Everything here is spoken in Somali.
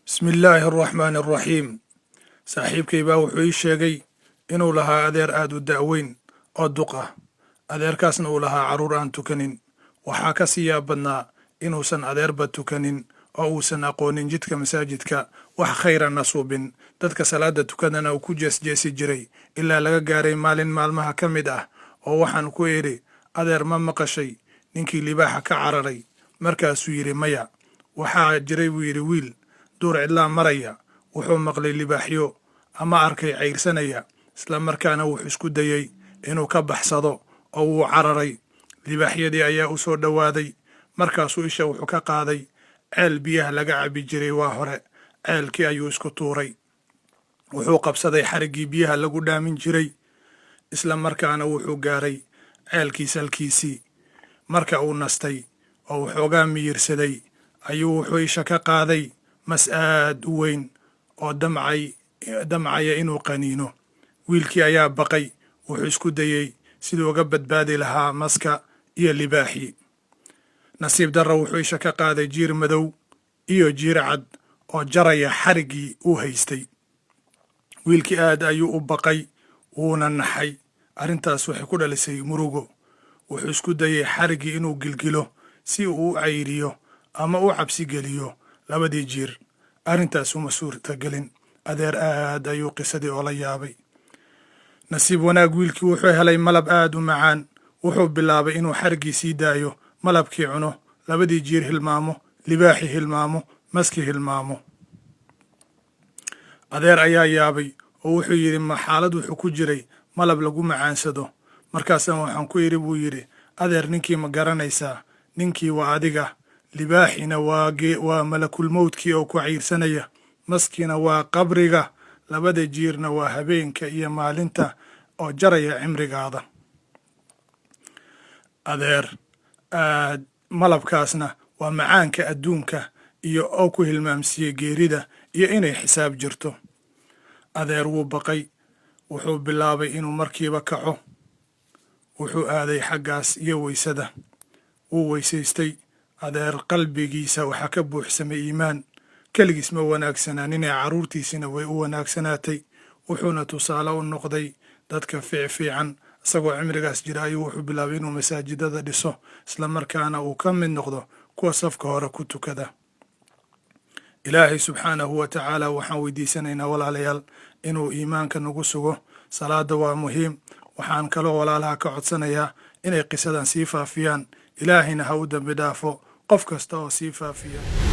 Bismi illaahi araxmaani araxiim. Saaxiibkay baa wuxuu ii sheegay inuu lahaa adeer aad u da'weyn oo duq ah. Adeerkaasna uu lahaa carruur aan tukanin. Waxaa ka sii yaab badnaa inuusan adeerba tukanin oo uusan aqoonin jidka masaajidka, wax khayrana suubin, dadka salaada tukadana uu ku jeesjeesi jiray, ilaa laga gaaray maalin maalmaha ka mid ah oo waxaan ku idhi, "Adeer, ma maqashay ninkii libaaxa ka cararay?" Markaasuu yidhi, "Maya." "Waxaa jiray," buu yidhi, "wiil duur cidlaa maraya. Wuxuu maqlay libaaxyo ama arkay cayrsanaya. Isla markaana wuxuu isku dayey inuu ka baxsado oo wuu cararay. Libaaxyadii ayaa u soo dhowaaday. Markaasuu isha wuxuu ka qaaday ceel biyaha laga cabi jiray waa hore. Ceelkii ayuu isku tuuray. Wuxuu qabsaday xariggii biyaha lagu dhaamin jiray. Isla markaana wuxuu gaaray ceelkii salkiisii. Marka uu nastay oo waxoogaa miyirsaday ayuu wuxuu isha ka qaaday mas aad u weyn oo damcay damcaya inuu qaniino. Wiilkii ayaa baqay. Wuxuu isku dayey siduu uga badbaadi lahaa maska iyo libaaxii. Nasiib darra, wuxuu isha ka qaaday jiir madow iyo jiir cad oo jaraya xariggii uu haystay. Wiilkii aad ayuu u baqay, wuuna naxay. Arrintaas waxay ku dhalisay murugo. Wuxuu isku dayey xariggii inuu gilgilo si uu u cayriyo ama u cabsi geliyo labadii jiir. Arrintaas uma suurtagelin. Adeer aad ayuu qisadii oola yaabay. Nasiib wanaag, wiilkii wuxuu helay malab aad u macaan. Wuxuu bilaabay inuu xariggii sii daayo, malabkii cuno, labadii jiir hilmaamo, libaaxii hilmaamo, maskii hilmaamo. Adeer ayaa yaabay oo wuxuu yidhi, 'Ma xaalad wuxuu ku jiray malab lagu macaansado?' Markaasaan waxaan ku idhi," buu yidhi, "Adeer, ninkii ma garanaysaa? Ninkii waa adiga, libaaxina waa malakulmowdkii oo ku ciirsanaya, maskiina waa qabriga, labada jiirna waa habeenka iyo maalinta oo jaraya cimrigaada. Adeer, aad malabkaasna waa macaanka adduunka iyo oo ku hilmaamsiiyey geerida iyo inay xisaab jirto." Adeer wuu baqay. Wuxuu bilaabay inuu markiiba kaco. Wuxuu aaday xaggaas iyo weysada. Wuu weysaystay. Adeer qalbigiisa waxaa ka buuxsamay iimaan. Keligiis ma wanaagsanaaninee carruurtiisina way u wanaagsanaatay, wuxuuna tusaale u noqday dadka fiicfiican. Isagoo cimrigaas jira ayuu wuxuu bilaabay inuu masaajidada dhiso, isla markaana uu ka mid noqdo kuwa safka hore ku tukada. Ilaahay subxaanahu wa tacaala waxaan weydiisanaynaa, walaalayaal, inuu iimaanka nagu sugo. Salaada waa muhiim. Waxaan kaloo walaalaha ka codsanayaa inay qisadan sii faafiyaan. Ilaahayna ha u dambi dhaafo qof kasta oo sii faafiya.